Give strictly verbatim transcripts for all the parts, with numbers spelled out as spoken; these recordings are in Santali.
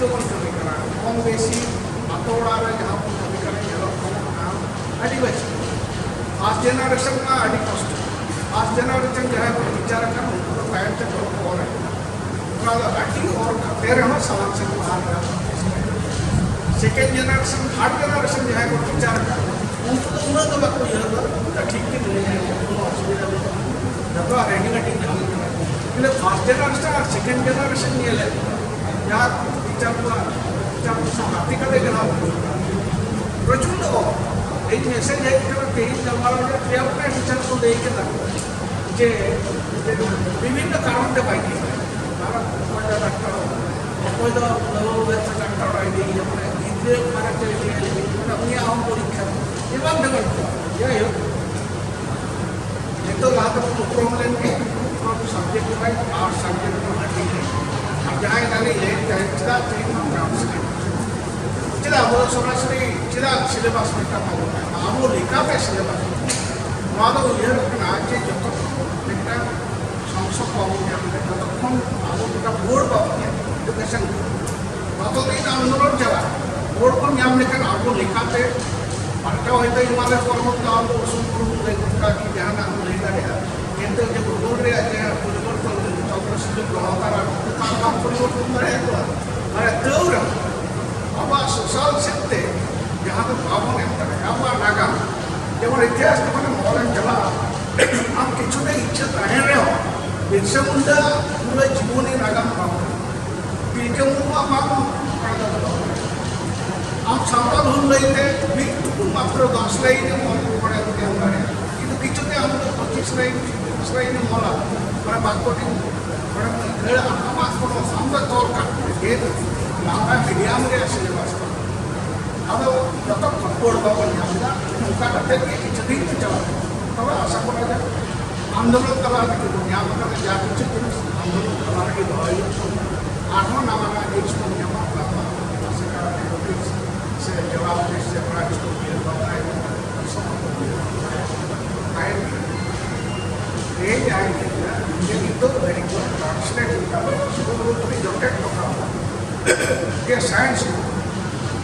ᱫᱚᱵᱚᱱ ᱠᱟᱹᱢᱤ ᱠᱟᱱᱟ, ᱠᱚᱢ ᱵᱮᱥᱤ ᱟᱛᱳ ᱚᱲᱟᱜ ᱨᱮ ᱡᱟᱦᱟᱸ ᱵᱚᱱ ᱠᱟᱹᱢᱤ ᱠᱟᱱᱟ, ᱧᱮᱞᱚᱜ ᱠᱟᱱᱟ ᱟᱹᱰᱤ ᱵᱮᱥ᱾ ᱯᱷᱟᱥᱴ ᱡᱮᱱᱟᱨᱮᱥᱚᱱ ᱢᱟ ᱟᱹᱰᱤ ᱠᱚᱥᱴᱚ᱾ ᱯᱷᱟᱥᱴ ᱡᱮᱱᱟᱨᱮᱥᱚᱱ ᱡᱟᱦᱟᱸᱭ ᱠᱚ ᱴᱤᱪᱟᱨ ᱟᱠᱟᱱ, ᱩᱱᱠᱩ ᱫᱚ ᱛᱟᱭᱚᱢ ᱛᱮ ᱫᱚᱦᱚ ᱠᱚ ᱚᱨ ᱟᱠᱟᱱᱟ᱾ ᱚᱱᱟ ᱫᱚ ᱟᱹᱰᱤ ᱚᱨ ᱠᱟᱛᱮ ᱨᱮᱦᱚᱸ ᱥᱟᱢᱟᱝ ᱥᱮᱫ ᱠᱚ ᱞᱟᱦᱟ ᱨᱟᱠᱟᱵ ᱠᱟᱱᱟ᱾ ᱥᱮᱠᱮᱱᱰ ᱡᱮᱱᱟᱨᱮᱥᱚᱱ, ᱛᱷᱟᱨᱰ ᱡᱮᱱᱟᱨᱮᱥᱚᱱ ᱡᱟᱦᱟᱸᱭ ᱠᱚ ᱴᱤᱪᱟᱨ ᱟᱠᱟᱱ, ᱩᱱᱠᱩ ᱫᱚ ᱩᱱᱟᱹᱜ ᱫᱚ ᱵᱟᱠᱚ ᱩᱭᱦᱟᱹᱨ ᱫᱟ, ᱴᱷᱤᱠ ᱜᱮ ᱢᱮᱱᱟᱜᱼᱟ, ᱠᱳᱱᱳ ᱚᱥᱩᱵᱤᱫᱷᱟ ᱵᱟᱹᱱᱩᱜᱼᱟ, ᱡᱚᱛᱚᱣᱟᱜ ᱨᱮᱰᱤᱢᱮᱰ ᱜᱮ ᱧᱟᱢᱚᱜ ᱠᱟᱱᱟ᱾ ᱠᱤᱱᱛᱩ ᱯᱷᱟᱥᱴ ᱡᱮᱱᱟᱨᱮᱥᱚᱱ ᱟᱨ ᱥᱮᱠᱮᱱᱰ ᱡᱮᱱᱟᱨᱮᱥᱚᱱ ᱧᱮᱞᱮᱫ ᱠᱚᱣᱟ, ᱡᱟᱦᱟᱸ ᱴᱤᱪᱟᱨ ᱠᱚᱣᱟᱜ, ᱴᱤᱪᱟᱨ ᱠᱚ ᱥᱟᱶ ᱜᱟᱛᱮ ᱠᱟᱛᱮ ᱜᱮ ᱱᱚᱣᱟ ᱯᱨᱚᱪᱩᱨ ᱫᱚ ᱤᱧ ᱢᱮᱥᱮᱡᱽ ᱦᱮᱡ ᱠᱟᱱᱟ ᱛᱮᱦᱮᱧ ᱜᱟᱞᱢᱟᱨᱟᱣ ᱨᱮ, ᱯᱮᱭᱟ ᱯᱩᱱᱭᱟ ᱴᱤᱪᱟᱨ ᱠᱚ ᱞᱟᱹᱭ ᱠᱮᱫᱟ ᱡᱮ ᱵᱤᱵᱷᱤᱱᱱᱚ ᱠᱟᱨᱚᱱ ᱛᱮ ᱵᱟᱭ ᱦᱤᱡᱩᱜ ᱠᱟᱱᱟ᱾ ᱚᱠᱚᱭ ᱫᱚ ᱰᱟᱠᱛᱟᱨ, ᱚᱠᱚᱭ ᱫᱚ ᱱᱟᱹᱣ ᱵᱮᱵᱥᱟ ᱰᱟᱠᱛᱟᱨ ᱚᱲᱟᱜ ᱤᱫᱤᱭᱮᱭᱟ, ᱢᱟᱱᱮ ᱜᱤᱫᱽᱨᱟᱹ ᱚᱠᱟᱨᱮ ᱪᱮᱫ ᱤᱫᱤᱭᱟ, ᱢᱟᱱᱮ ᱩᱱᱤᱭᱟᱜ ᱦᱚᱸ ᱯᱚᱨᱤᱠᱠᱷᱟ ᱮᱢᱟᱱ ᱛᱮᱢᱟᱱ ᱠᱚ᱾ ᱡᱟᱭᱦᱳᱠ, ᱱᱤᱛᱚᱜ ᱞᱟᱦᱟ ᱛᱮᱵᱚᱱ ᱩᱯᱨᱩᱢ ᱞᱮᱱ ᱜᱮ, ᱩᱯᱨᱩᱢ ᱥᱟᱵᱡᱮᱠᱴ ᱨᱮ ᱟᱨ ᱥᱟᱵᱡᱮᱠᱴ ᱨᱮ ᱦᱟᱹᱴᱤᱧ ᱨᱮ᱾ ᱟᱨ ᱡᱟᱦᱟᱸᱭ ᱮᱱᱟᱱᱤᱧ ᱞᱟᱹᱭᱮᱫ ᱛᱟᱦᱮᱸᱫ, ᱪᱮᱫᱟᱜ ᱛᱮᱦᱮᱧ ᱱᱚᱣᱟ ᱴᱨᱟᱱᱥᱞᱮᱴ? ᱪᱮᱫᱟᱜ ᱟᱵᱚ ᱥᱚᱨᱟᱥᱚᱨᱤ, ᱪᱮᱫᱟᱜ ᱥᱤᱞᱮᱵᱟᱥ ᱢᱤᱫᱴᱟᱝ ᱵᱟᱵᱚᱱ ᱮᱢᱟ? ᱟᱵᱚ ᱞᱮᱠᱟᱛᱮ ᱥᱤᱞᱮᱵᱟᱥ᱾ ᱱᱚᱣᱟ ᱫᱚ ᱩᱭᱦᱟᱹᱨᱚᱜ ᱠᱟᱱᱟ ᱡᱮ ᱡᱚᱛᱚ ᱠᱷᱚᱱ ᱢᱤᱫᱴᱟᱝ ᱥᱚᱝᱥᱚᱫ ᱵᱟᱵᱚᱱ ᱧᱟᱢ ᱞᱮᱫᱟ, ᱡᱚᱛᱚ ᱠᱷᱚᱱ ᱟᱵᱚ ᱢᱤᱫᱴᱟᱝ ᱵᱳᱨᱰ ᱵᱟᱵᱚᱱ ᱧᱟᱢ ᱞᱮᱫᱟ, ᱮᱰᱩᱠᱮᱥᱚᱱ ᱵᱳᱨᱰ᱾ ᱛᱚᱛᱚ ᱫᱤᱱ ᱟᱱᱫᱳᱞᱚᱱ ᱪᱟᱞᱟᱜᱼᱟ, ᱵᱳᱨᱰ ᱵᱚᱱ ᱧᱟᱢ ᱞᱮᱠᱷᱟᱱ ᱟᱵᱚ ᱞᱮᱠᱟᱛᱮ ᱯᱟᱞᱴᱟᱣ ᱦᱚᱭᱛᱳ ᱮᱢᱟᱞᱮ ᱠᱚ, ᱟᱵᱚ ᱫᱚ ᱩᱥᱩᱞ ᱵᱩᱨᱩ ᱞᱟᱹᱭ ᱜᱚᱴᱟ ᱠᱤ ᱡᱟᱦᱟᱱᱟᱜ ᱵᱚᱱ ᱞᱟᱹᱭ ᱫᱟᱲᱮᱭᱟᱜᱼᱟ, ᱠᱤᱱᱛᱩ ᱡᱮ ᱵᱷᱩᱜᱳᱞ ᱨᱮᱭᱟᱜ ᱡᱟᱦᱟᱸ ᱯᱚᱨᱤᱵᱚᱨᱛᱚᱱ ᱞᱟᱹᱜᱤᱫ ᱛᱚ ᱥᱩᱡᱳᱜᱽ ᱫᱚᱦᱚ ᱦᱟᱛᱟᱲᱟ, ᱚᱱᱟ ᱵᱟᱝ ᱯᱚᱨᱤᱵᱚᱨᱛᱚᱱ ᱫᱟᱲᱮᱭᱟᱜᱼᱟ᱾ ᱢᱟᱱᱮ ᱛᱟᱹᱣ ᱨᱮᱦᱚᱸ ᱟᱵᱚᱣᱟᱜ ᱥᱳᱥᱟᱞ ᱥᱮᱫ ᱛᱮ ᱡᱟᱦᱟᱸ ᱫᱚ ᱵᱟᱵᱚᱱ ᱮᱢ ᱫᱟᱲᱮᱭᱟᱜᱼᱟ, ᱟᱵᱚᱣᱟᱜ ᱱᱟᱜᱟᱢ, ᱡᱮᱢᱚᱱ ᱤᱛᱤᱦᱟᱥ ᱡᱚᱠᱷᱚᱱ ᱚᱞᱮᱢ ᱪᱟᱞᱟᱜᱼᱟ, ᱟᱢ ᱠᱤᱪᱷᱩ ᱫᱤᱱ ᱤᱪᱪᱷᱟᱹ ᱛᱟᱦᱮᱱ ᱨᱮᱦᱚᱸ ᱵᱤᱨᱥᱟ ᱢᱩᱱᱰᱟ ᱯᱩᱨᱟᱹ ᱡᱤᱵᱚᱱᱤ ᱱᱟᱜᱟᱢ ᱵᱟᱝ, ᱛᱤᱞᱠᱟᱹ ᱢᱩᱨᱢᱩᱣᱟᱜ ᱵᱟᱝ ᱟᱢ ᱥᱟᱱᱛᱟᱲ ᱦᱩᱞ ᱞᱟᱹᱭᱛᱮ ᱢᱤᱫ ᱴᱩᱠᱩ ᱢᱟᱛᱨᱚ ᱫᱚᱥ ᱞᱟᱭᱤᱱ ᱮᱢ ᱚᱞ ᱯᱚᱨᱮ ᱮᱢ ᱫᱟᱲᱮᱭᱟᱜᱼᱟ, ᱠᱤᱱᱛᱩ ᱠᱤᱪᱷᱩ ᱫᱤᱱ ᱟᱢ ᱫᱚ ᱯᱚᱸᱪᱤᱥ ᱞᱟᱭᱤᱱ, ᱛᱤᱨᱤᱥ ᱞᱟᱭᱤᱱ ᱮᱢ ᱚᱞᱟ, ᱢᱟᱱᱮ ᱵᱟᱠᱚ ᱫᱤᱱ ᱢᱟᱱᱮ ᱫᱟᱹᱲ ᱟᱢᱟᱜ ᱠᱳᱱᱳ ᱟᱢ ᱫᱚ ᱛᱚᱞ ᱠᱟᱜ ᱢᱮ, ᱡᱮᱦᱮᱛᱩ ᱵᱟᱝᱞᱟ ᱢᱤᱰᱤᱭᱟᱢ ᱨᱮᱭᱟᱜ ᱥᱤᱞᱮᱵᱟᱥ ᱠᱟᱱᱟ᱾ ᱟᱫᱚ ᱡᱚᱛᱚ ᱠᱷᱚᱱ ᱵᱚᱲ ᱵᱟᱵᱚᱱ ᱧᱟᱢ ᱮᱫᱟ, ᱱᱚᱝᱠᱟ ᱠᱟᱛᱮ ᱜᱮ ᱠᱤᱪᱷᱩ ᱫᱤᱱ ᱠᱚ ᱪᱟᱞᱟᱜ ᱠᱟᱱᱟ᱾ ᱛᱚᱵᱮ ᱟᱥᱟ ᱠᱚᱨᱟ ᱡᱮ ᱟᱱᱫᱳᱞᱚᱱ ᱛᱟᱞᱟ ᱨᱮᱜᱮ ᱵᱚᱱ ᱧᱟᱢ ᱟᱠᱟᱫᱟ, ᱡᱟ ᱠᱤᱪᱷᱩ ᱡᱤᱱᱤᱥ ᱟᱱᱫᱳᱞᱚᱱ ᱛᱟᱞᱟ ᱨᱮᱜᱮ ᱫᱚᱦᱚᱭ ᱦᱩᱭᱩᱜ ᱛᱟᱵᱚᱱᱟ᱾ ᱟᱨᱦᱚᱸ ᱱᱟᱣᱟ ᱱᱟᱣᱟ ᱡᱤᱱᱤᱥ ᱵᱚᱱ ᱧᱟᱢᱟ, ᱚᱱᱟ ᱠᱚ ᱟᱥᱮᱠᱟ ᱱᱳᱴᱤᱥ ᱥᱮ ᱡᱚᱵᱟᱵ ᱥᱮ ᱯᱨᱟᱭᱤᱡᱽ ᱠᱚ ᱩᱭᱦᱟᱹᱨ ᱵᱷᱟᱵᱽᱱᱟᱭ ᱛᱟᱦᱮᱱ ᱜᱮᱭᱟ᱾ ᱛᱮᱦᱮᱧ ᱡᱟᱦᱟᱸᱭ ᱞᱟᱹᱭ ᱠᱮᱫᱟ ᱡᱮ ᱱᱤᱛᱚᱜ ᱫᱷᱟᱹᱨᱤᱡ ᱫᱚ ᱴᱨᱟᱱᱥᱞᱮᱴ ᱞᱮᱠᱟ ᱫᱚ ᱥᱩᱫᱷᱩ ᱡᱚᱴᱮᱫ ᱴᱚᱠᱟ ᱥᱟᱭᱮᱱᱥ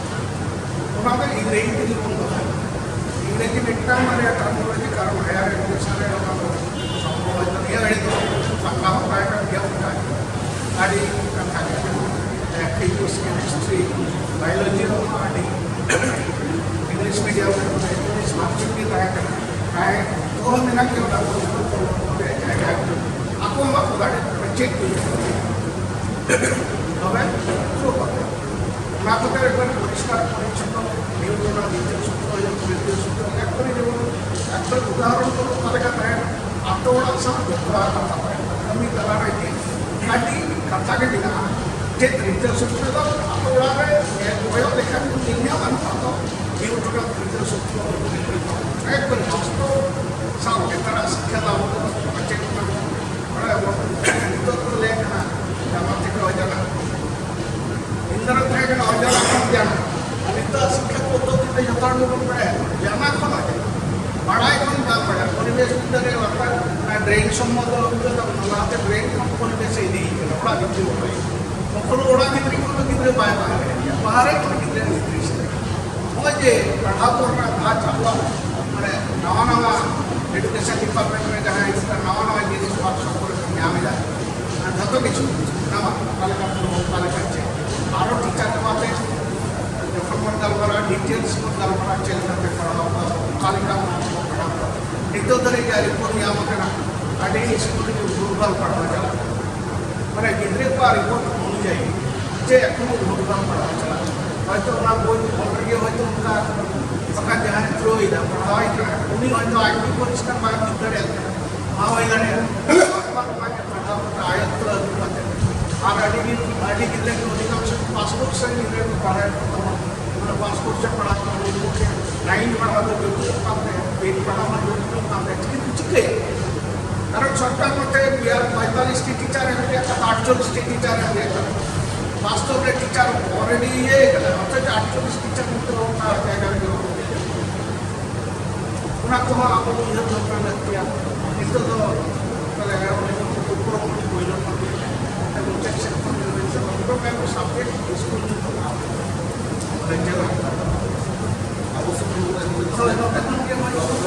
ᱚᱱᱟ ᱫᱚ ᱤᱝᱨᱮᱡᱤ ᱛᱮᱜᱮ ᱵᱚᱱ ᱫᱚᱦᱚᱭᱟ᱾ ᱤᱝᱨᱮᱡᱤ ᱢᱤᱫᱴᱟᱝ ᱵᱟᱨᱭᱟ ᱴᱟᱨᱢᱤᱱᱳᱞᱚᱡᱤ, ᱠᱟᱨᱚᱱ ᱦᱟᱭᱟᱨ ᱮᱰᱩᱠᱮᱥᱚᱱ ᱨᱮ ᱚᱱᱟ ᱫᱚ ᱥᱚᱢᱵᱷᱚᱵ ᱦᱚᱭᱛᱳ ᱱᱤᱭᱟᱹ ᱜᱷᱟᱹᱲᱤᱡ ᱫᱚ ᱵᱟᱝᱞᱟ ᱦᱚᱸ ᱵᱟᱭ ᱠᱟᱱ ᱜᱮᱭᱟ, ᱚᱱᱠᱟ ᱟᱹᱰᱤ ᱠᱟᱛᱷᱟ ᱜᱮ, ᱯᱷᱤᱡᱤᱠᱥ, ᱠᱮᱢᱤᱥᱴᱨᱤ, ᱵᱟᱭᱳᱞᱚᱡᱤ ᱦᱚᱸ ᱟᱹᱰᱤ ᱤᱝᱞᱤᱥ ᱢᱤᱰᱤᱭᱟᱢ ᱨᱮ ᱤᱝᱞᱤᱥ ᱥᱟᱵᱡᱮᱠᱴ ᱜᱮ ᱛᱟᱦᱮᱸ ᱠᱟᱱᱟ᱾ ᱛᱟᱦᱮᱸ ᱫᱚ ᱢᱮᱱᱟᱜ ᱜᱮᱭᱟ, ᱚᱱᱟ ᱠᱚ ᱡᱟᱭᱜᱟ ᱟᱠᱚ ᱦᱚᱸ ᱵᱟᱠᱚ ᱫᱟᱲᱮᱭᱟᱜ ᱠᱟᱱᱟ ᱪᱮᱫ ᱠᱚ ᱛᱚᱵᱮ ᱪᱮᱫ ᱵᱟᱠᱚ ᱚᱱᱟ ᱠᱚᱫᱚ ᱮᱠᱫᱚᱢ ᱯᱚᱨᱤᱥᱠᱟᱨ ᱯᱚᱨᱤᱪᱷᱚᱱᱱᱚ ᱱᱤᱭᱚᱱᱛᱨᱚᱱ ᱟᱨ ᱱᱤᱨᱫᱮᱥ ᱥᱩᱛᱨᱚ ᱡᱮᱢᱚᱱ ᱱᱤᱨᱫᱮᱥ ᱥᱩᱛᱨᱚ ᱮᱠᱵᱟᱨᱮ ᱡᱮᱢᱚᱱ ᱮᱠᱫᱚᱢ ᱩᱫᱟᱦᱚᱨᱚᱱ ᱠᱚᱫᱚ ᱚᱠᱟ ᱞᱮᱠᱟ ᱛᱟᱦᱮᱱᱟ, ᱟᱛᱳ ᱚᱲᱟᱜ ᱥᱟᱶ ᱡᱚᱯᱲᱟᱣ ᱠᱟᱛᱷᱟ ᱛᱟᱦᱮᱱᱟ᱾ ᱠᱟᱹᱢᱤ ᱛᱟᱞᱟᱨᱮ ᱪᱮᱫ ᱟᱹᱰᱤ ᱠᱟᱛᱷᱟ ᱜᱮ ᱢᱮᱱᱟᱜᱼᱟ᱾ ᱪᱮᱫ ᱱᱤᱨᱫᱮᱥ ᱥᱩᱛᱨᱚ ᱫᱚ ᱟᱛᱳ ᱚᱲᱟᱜ ᱨᱮ ᱧᱮᱞ ᱠᱚᱭᱚᱜ ᱞᱮᱠᱷᱟᱱ ᱧᱮᱞ ᱧᱟᱢᱟ ᱱᱚᱣᱟ ᱫᱚ ᱱᱤᱭᱚᱱᱛᱨᱚᱱ ᱱᱤᱨᱫᱮᱥ ᱥᱩᱛᱨᱚ ᱮᱠᱵᱟᱨᱮ ᱵᱟᱥᱛᱚᱵ ᱥᱟᱶ ᱱᱮᱛᱟᱨᱟᱜ ᱥᱤᱠᱠᱷᱟ ᱫᱚ ᱟᱵᱚ ᱫᱚ ᱢᱟᱪᱮᱫ ᱠᱟᱱᱟ ᱵᱚᱱ᱾ ᱚᱱᱟ ᱜᱮᱵᱚᱱ ᱱᱤᱛᱚᱜ ᱫᱚ ᱞᱟᱹᱭ ᱠᱟᱱᱟ ᱡᱟᱢᱟ ᱛᱮᱠᱚ ᱚᱡᱚᱜᱟ᱾ ᱤᱧ ᱫᱚ ᱛᱟᱦᱮᱸ ᱠᱟᱱᱟ ᱚᱡᱚᱜ ᱠᱷᱚᱱ ᱡᱟᱢᱟ᱾ ᱟᱨ ᱱᱤᱛᱚᱜ ᱥᱤᱠᱠᱷᱟ ᱯᱚᱫᱽᱫᱷᱚᱛᱤ ᱫᱚ ᱡᱚᱛᱚ ᱦᱚᱲ ᱜᱮᱵᱚᱱ ᱵᱟᱲᱟᱭᱟ, ᱡᱟᱢᱟ ᱠᱷᱚᱱ ᱚᱡᱚᱜ᱾ ᱵᱟᱲᱟᱭ ᱠᱷᱚᱱ ᱵᱟᱝ ᱵᱟᱲᱟᱭ, ᱯᱚᱨᱤᱵᱮᱥ ᱵᱤᱫᱽᱫᱟᱹ ᱨᱮ ᱞᱟᱛᱟᱨ ᱚᱱᱟ ᱰᱨᱮᱱ ᱥᱚᱢᱵᱚᱱᱫᱷᱚ ᱩᱱᱠᱩ ᱫᱚ ᱞᱟᱦᱟᱛᱮ ᱰᱨᱮᱱ ᱠᱷᱚᱱ ᱯᱚᱨᱤᱵᱮᱥ ᱮ ᱤᱫᱤᱭᱮᱫ ᱠᱟᱱᱟ, ᱚᱲᱟᱜ ᱵᱷᱤᱛᱤᱨ ᱵᱚᱞᱚᱭᱮᱫ ᱠᱟᱱᱟ᱾ ᱢᱚᱠᱚᱨ ᱚᱲᱟᱜ ᱵᱷᱤᱛᱨᱤ ᱠᱷᱚᱱ ᱫᱚ ᱜᱤᱫᱽᱨᱟᱹ ᱵᱟᱭ ᱵᱟᱦᱨᱮ ᱫᱟᱲᱮᱭᱟᱜᱼᱟ, ᱵᱟᱦᱨᱮ ᱠᱷᱚᱱ ᱜᱤᱫᱽᱨᱟᱹ ᱵᱷᱤᱛᱨᱤ ᱥᱮᱫ᱾ ᱱᱚᱜᱼᱚᱭ ᱡᱮ ᱯᱟᱲᱦᱟᱣ ᱠᱚᱨᱮᱱᱟᱜ ᱫᱷᱟᱪ ᱟᱵᱚᱣᱟᱜ ᱢᱟᱱᱮ ᱱᱟᱣᱟ ᱱᱟᱣᱟ ᱮᱰᱩᱠᱮᱥᱚᱱ ᱰᱤᱯᱟᱨᱴᱢᱮᱱᱴ ᱨᱮ ᱡᱟᱦᱟᱸ ᱦᱤᱡᱩᱜ ᱠᱟᱱᱟ, ᱱᱟᱣᱟ ᱱᱟᱣᱟ ᱡᱤᱱᱤᱥ ᱣᱟᱨᱠᱥᱚᱯ ᱠᱚᱨᱮ ᱠᱚ ᱧᱟᱢ ᱮᱫᱟ᱾ ᱟᱨ ᱡᱷᱚᱛᱚ ᱠᱤᱪᱷᱩ ᱱᱟᱣᱟ ᱚᱠᱟ ᱞᱮᱠᱟ ᱯᱩᱨᱟᱹ ᱚᱠᱟ ᱞᱮᱠᱟ ᱪᱮᱫ ᱟᱨᱚ ᱴᱤᱪᱟᱨ ᱠᱚ ᱟᱛᱮ ᱡᱚᱠᱷᱚᱱ ᱵᱚᱱ ᱜᱟᱞᱢᱟᱨᱟᱜᱼᱟ, ᱰᱤᱴᱮᱞᱥ ᱵᱚᱱ ᱜᱟᱞᱢᱟᱨᱟᱜᱼᱟ, ᱪᱮᱫ ᱞᱮᱠᱟ ᱯᱮ ᱯᱟᱲᱦᱟᱣ ᱠᱚᱣᱟ, ᱚᱠᱟ ᱞᱮᱠᱟ ᱚᱱᱟ ᱠᱚ ᱯᱟᱲᱦᱟᱣ ᱠᱚᱣᱟ᱾ ᱱᱤᱛᱚᱜ ᱫᱷᱟᱹᱨᱤᱡ ᱡᱟ ᱨᱤᱯᱳᱨᱴ ᱧᱟᱢ ᱟᱠᱟᱱᱟ, ᱟᱹᱰᱤ ᱥᱠᱩᱞ ᱨᱮᱜᱮ ᱵᱷᱩᱞ ᱵᱷᱟᱞ ᱯᱟᱲᱦᱟᱣ ᱪᱟᱞᱟᱜ ᱠᱟᱱᱟ᱾ ᱢᱟᱱᱮ ᱜᱤᱫᱽᱨᱟᱹ ᱠᱚᱣᱟᱜ ᱨᱤᱯᱳᱨᱴ ᱚᱱᱩᱡᱟᱭᱤ ᱡᱮ ᱮᱠᱷᱚᱱᱳ ᱵᱷᱩᱞ ᱵᱷᱟᱞ ᱯᱟᱲᱦᱟᱣ ᱪᱟᱞᱟᱜ ᱠᱟᱱᱟ᱾ ᱦᱚᱭᱛᱳ ᱚᱱᱟ ᱵᱳᱭ ᱚᱞ ᱨᱮᱜᱮ ᱦᱚᱭᱛᱳ ᱚᱱᱠᱟ ᱵᱟᱠᱷᱟᱱ ᱡᱟᱦᱟᱸᱭ ᱛᱩᱨᱟᱹᱭᱮᱫᱟ, ᱯᱟᱲᱦᱟᱣ ᱮᱫ ᱠᱟᱱᱟ, ᱩᱱᱤ ᱦᱚᱭᱛᱳ ᱟᱡ ᱜᱮ ᱯᱚᱨᱤᱥᱠᱟᱨ ᱵᱟᱭ ᱵᱩᱡᱽ ᱫᱟᱲᱮᱭᱟᱜ ᱠᱟᱱᱟ᱾ ᱚᱱᱟ ᱦᱩᱭ ᱫᱟᱲᱮᱭᱟᱜᱼᱟ᱾ ᱟᱯᱟᱛ ᱚᱱᱟ ᱜᱮ ᱯᱟᱲᱦᱟᱣ ᱠᱟᱛᱮ ᱟᱭᱚᱛᱛᱚ ᱟᱹᱜᱩ ᱠᱟᱛᱮ᱾ ᱟᱨ ᱟᱹᱰᱤ ᱜᱮ, ᱟᱹᱰᱤ ᱜᱤᱫᱽᱨᱟᱹ ᱜᱮ ᱚᱫᱷᱤᱠᱟᱝᱥᱚ ᱯᱟᱥ ᱠᱳᱨᱥ ᱨᱮᱱ ᱜᱤᱫᱽᱨᱟᱹ ᱠᱚ ᱯᱟᱲᱦᱟᱣᱮᱫ ᱠᱚ ᱛᱟᱵᱚᱱᱟ᱾ ᱚᱱᱟ ᱯᱟᱥ ᱠᱳᱨᱥ ᱨᱮ ᱯᱟᱲᱦᱟᱣ ᱠᱚ ᱦᱩᱭᱩᱜ ᱠᱟᱱᱟ, ᱱᱟᱭᱤᱱ ᱯᱟᱲᱦᱟᱣ ᱫᱚ ᱡᱚᱴᱤᱞᱚᱜ ᱠᱟᱱ ᱛᱟᱭᱟ, ᱴᱮᱱ ᱯᱟᱲᱦᱟᱣ ᱢᱟ ᱡᱚᱴᱤᱞᱚᱜ ᱠᱟᱱ ᱛᱟᱭᱟ, ᱪᱤᱠᱟᱹ ᱪᱤᱠᱟᱹᱭᱟ? ᱠᱟᱨᱚᱱ ᱥᱚᱨᱠᱟᱨ ᱱᱚᱛᱮ ᱵᱤᱦᱟᱨ ᱯᱚᱸᱭᱛᱟᱞᱤᱥ ᱴᱤ ᱴᱤᱪᱟᱨ ᱮᱢ ᱞᱮᱫ ᱠᱟᱱᱟ, ᱟᱴᱪᱚᱞᱞᱤᱥ ᱴᱤ ᱴᱤᱪᱟᱨ ᱮᱢ ᱞᱮᱫ ᱠᱟᱱᱟ᱾ ᱵᱟᱥᱛᱚᱵ ᱨᱮ ᱴᱤᱪᱟᱨ ᱚᱞᱨᱮᱰᱤ ᱤᱭᱟᱹ ᱠᱟᱱᱟ, ᱚᱛᱷᱚᱪᱚ ᱟᱴᱪᱚᱞᱞᱤᱥ ᱴᱤᱪᱟᱨ ᱱᱤᱛᱚᱜ ᱚᱱᱟ ᱡᱟᱭᱜᱟ ᱨᱮᱜᱮ ᱵᱟᱹᱱᱩᱜ ᱠᱚᱣᱟ᱾ ᱚᱱᱟ ᱠᱚᱦᱚᱸ ᱟᱵᱚ ᱩᱭᱦᱟᱹᱨ ᱫᱚᱨᱠᱟᱨ ᱞᱟᱹᱠᱛᱤᱭᱟ᱾ ᱱᱤᱛᱚᱜ ᱫᱚ ᱛᱟᱦᱞᱮ ᱚᱸᱰᱮ ᱠᱷᱚᱱ ᱯᱩᱭᱞᱩ ᱠᱷᱚᱱ ᱜᱮ ᱢᱤᱫᱴᱟᱝ ᱢᱤᱫᱴᱮᱱ ᱥᱟᱵᱡᱮᱠᱴ ᱥᱠᱩᱞ ᱟᱵᱚ ᱥᱩᱯᱨᱤᱢ ᱠᱳᱨᱴ ᱨᱮ